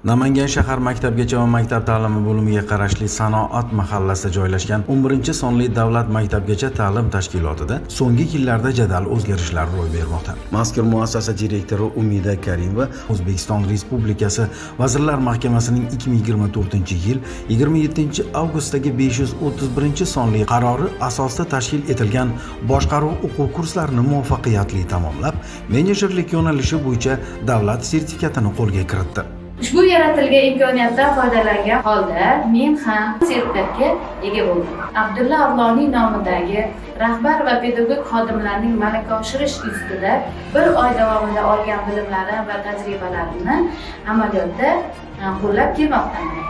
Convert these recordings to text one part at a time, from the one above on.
Namangan shahar maktabgacha va maktab ta'limi bo'limiga qarashli Sanoat mahallasida joylashgan 11-sonli davlat maktabgacha ta'lim tashkilotida so'nggi yillarda jadal o'zgarishlar ro'y bermoqda. Mazkur muassasa direktori Umida Karimova O'zbekiston Respublikasi Vazirlar Mahkamasining 2024-yil 27-avgustdagi 531-sonli qarori asosida tashkil etilgan boshqaruv o'quv kurslarini muvaffaqiyatli tamomlab, menejerlik yo'nalishi bo'yicha davlat sertifikatini qo'lga kiritdi. Ushbu yaratilgan imkoniyatdan foydalangan holda men ham sertifikatga ega bo'ldim. Abdulla Avloniy nomidagi rahbar va pedagog xodimlarning malaka oshirish institutida bir oy davomida olgan bilimlarim va tajribalarimni amaliyotda qo'llab kelmoqdaman.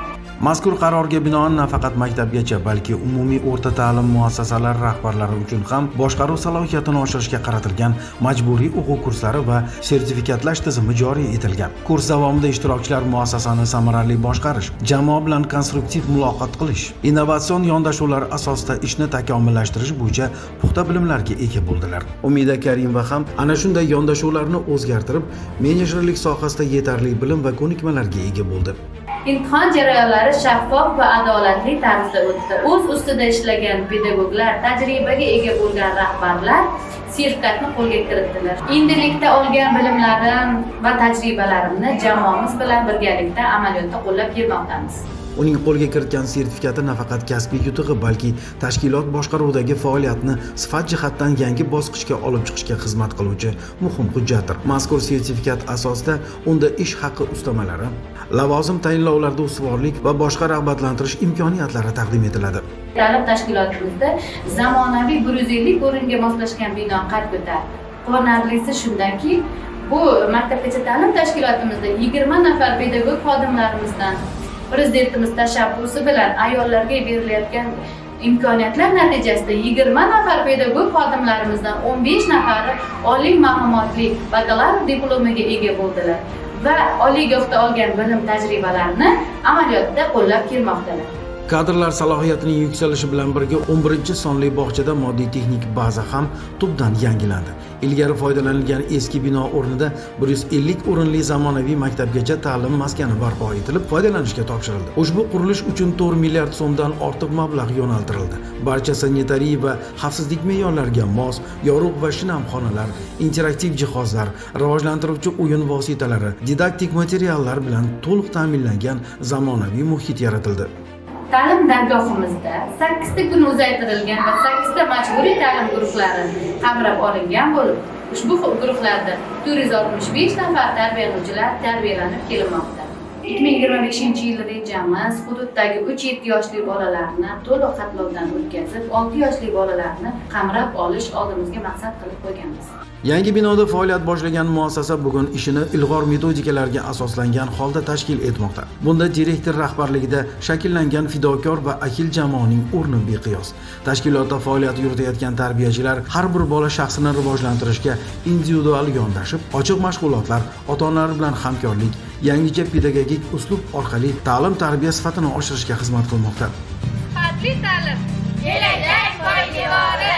Mazkur qarorga binoan nafaqat maktabgacha, balki umumiy o'rta ta'lim muassasalari rahbarlari uchun ham boshqaruv salohiyatini oshirishga qaratilgan majburiy o'quv kurslari va sertifikatlash tizimi joriy etilgan. Kurs davomida ishtirokchilar muassasani samarali boshqarish, jamoa bilan konstruktiv muloqot qilish, innovatsion yondashuvlar asosida ishni takomillashtirish bo'yicha puxta bilimlarga ega bo'ldilar. Umida Karimova ham ana shunday yondashuvlarni o'zgartirib, menejerlik sohasida yetarli bilim va ko'nikmalarga ega bo'ldi. Imtihon jarayonlari shaffof va adolatli tarzda o'tdi. O'z ustida ishlagan pedagoglar, tajribaga ega bo'lgan rahbarlar sertifikatni qo'lga kiritdilar. Endilikda olgan bilimlarim va tajribalarimni jamoamiz bilan birgalikda amaliyotda qo'llab kelmoqdamiz. Uning qo'lga kiritgan sertifikati nafaqat kasbiy yutug'i, balki tashkilot boshqaruvidagi faoliyatni sifat jihatdan yangi bosqichga olib chiqishga xizmat qiluvchi muhim hujjatdir. Mazkur sertifikat asosida unda ish haqi ustamalari, lavozim tayinlovlarda ustuvorlik va boshqa rag'batlantirish imkoniyatlari taqdim etiladi. Ta'lim tashkilotimizda zamonaviy 150 o'ringa moslashgan bino qad ko'tardi. Quvonarlisi shundanki, bu maktabgacha ta'lim tashkilotimizda 20 nafar pedagog xodimlarimizdan prezidentimiz tashabbusi bilan ayollarga berilayotgan imkoniyatlar natijasida 20 nafar pedagog xodimlarimizdan 15 nafari oliy ma'lumotli bakalavr diplomiga ega bo'ldilar va oliygohda olgan bilim tajribalarini amaliyotda qo'llab kelmoqdalar. Kadrlar salohiyatining yuksalishi bilan birga 11 sonli bog'chada moddiy texnik baza ham tubdan yangilandi. Ilgari foydalanilgan eski bino o'rnida 150 o'rinli zamonaviy maktabgacha ta'lim maskani barpo etilib, foydalanishga topshirildi. Ushbu qurilish uchun 4 milliard so'mdan ortiq mablag' yo'naltirildi. Barcha sanitariya va xavfsizlik me'yorlariga mos, yorug' va shinam xonalar, interaktiv jihozlar, rivojlantiruvchi o'yin vositalari, didaktik materiallar bilan to'liq ta'minlangan zamonaviy muhit yaratildi. Ta'lim dargohimizda 8 ta kun uzaytirilgan va 8 ta majburiy ta'lim guruhlari qamrab olingan bo'lib, ushbu guruhlarda 465 nafar tarbiyalanuvchilar tarbiyalanib kelinmoqda. 2025-yil rejamiz hududdagi 3-7 yoshli bolalarni to'liq xatlovdan o'tkazib, 6 yoshli bolalarni qamrab olish oldimizga maqsad qilib qo'yganmiz. Yangi binoda faoliyat boshlagan muassasa bugun ishini ilg'or metodikalarga asoslangan holda tashkil etmoqda. Bunda direktor rahbarligida shakllangan fidokor va ahil jamoaning o'rni beqiyos. Tashkilotda faoliyat yuritayotgan tarbiyachilar har bir bola shaxsini rivojlantirishga individual yondashib, ochiq mashg'ulotlar, ota-onalar bilan hamkorlik, yangicha pedagogik uslub orqali ta'lim-tarbiya sifatini oshirishga xizmat qilmoqda. Sifatli ta'lim kelajak poydevori.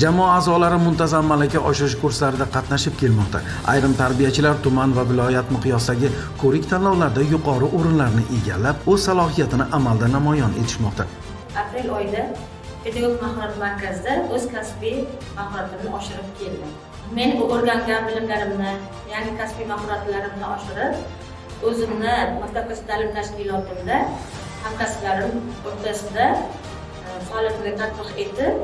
Jamoa a'zolari muntazam malaka oshirish kurslarida qatnashib kelmoqda. Ayrim tarbiyachilar tuman va viloyat miqyosidagi ko'rik tanlovlarda yuqori o'rinlarni egallab, o'z salohiyatini amalda namoyon etishmoqda. Aprel oyida pedagog mahorat markazida o'z kasbiy mahoratimni oshirib keldim. Men o'rgangan bilimlarimni, yangi kasbiy mahoratlarimni oshirib, o'zimni maktabgacha ta'lim tashkilotimda hamkasblarim o'rtasida faoliyatimga tatbiq etib,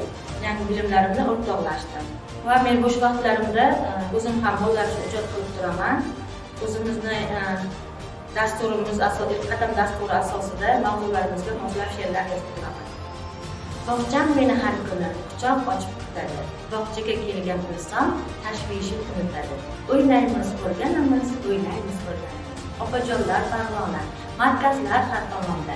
yangi bilimlarimni o'rtoqlashdim. Va men bo'sh vaqtlarimda o'zim ham bolalar uchun ijod qilib turaman. O'zimizni dasturimiz, "Ilk qadam" dasturi asosida mavzularimizga moslab she'rlar yozib turaman. Bog'cham meni har kuni quchoq ochib kutadi. Bog'chaga kelgan bo'lsam, tashvishim unutadi. O'ynaymiz, o'rganamiz, o'ynaymiz, o'rganamiz. Opajonlar farg'ona, markazlar har tomonda.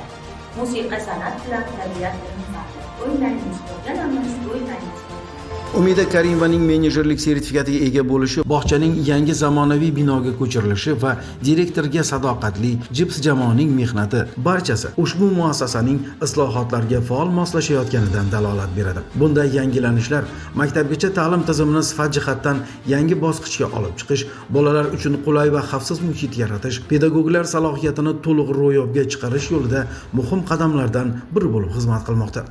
Musiqa, san'at bilan tabiat ilm fanni. O'ynaymiz, o'rganamiz, o'ynaymiz, o'rganamiz. Umida Karimovaning menejerlik sertifikatiga ega bo'lishi, bog'chaning yangi zamonaviy binoga ko'chirilishi va direktorga sadoqatli JIPS jamoaning mehnati barchasi ushbu muassasaning islohotlarga faol moslashayotganidan dalolat beradi. Bunday yangilanishlar maktabgacha ta'lim tizimini sifat jihatdan yangi bosqichga olib chiqish, bolalar uchun qulay va xavfsiz muhit yaratish, pedagoglar salohiyatini to'liq ro'yobga chiqarish yo'lida muhim qadamlardan biri bo'lib xizmat qilmoqda.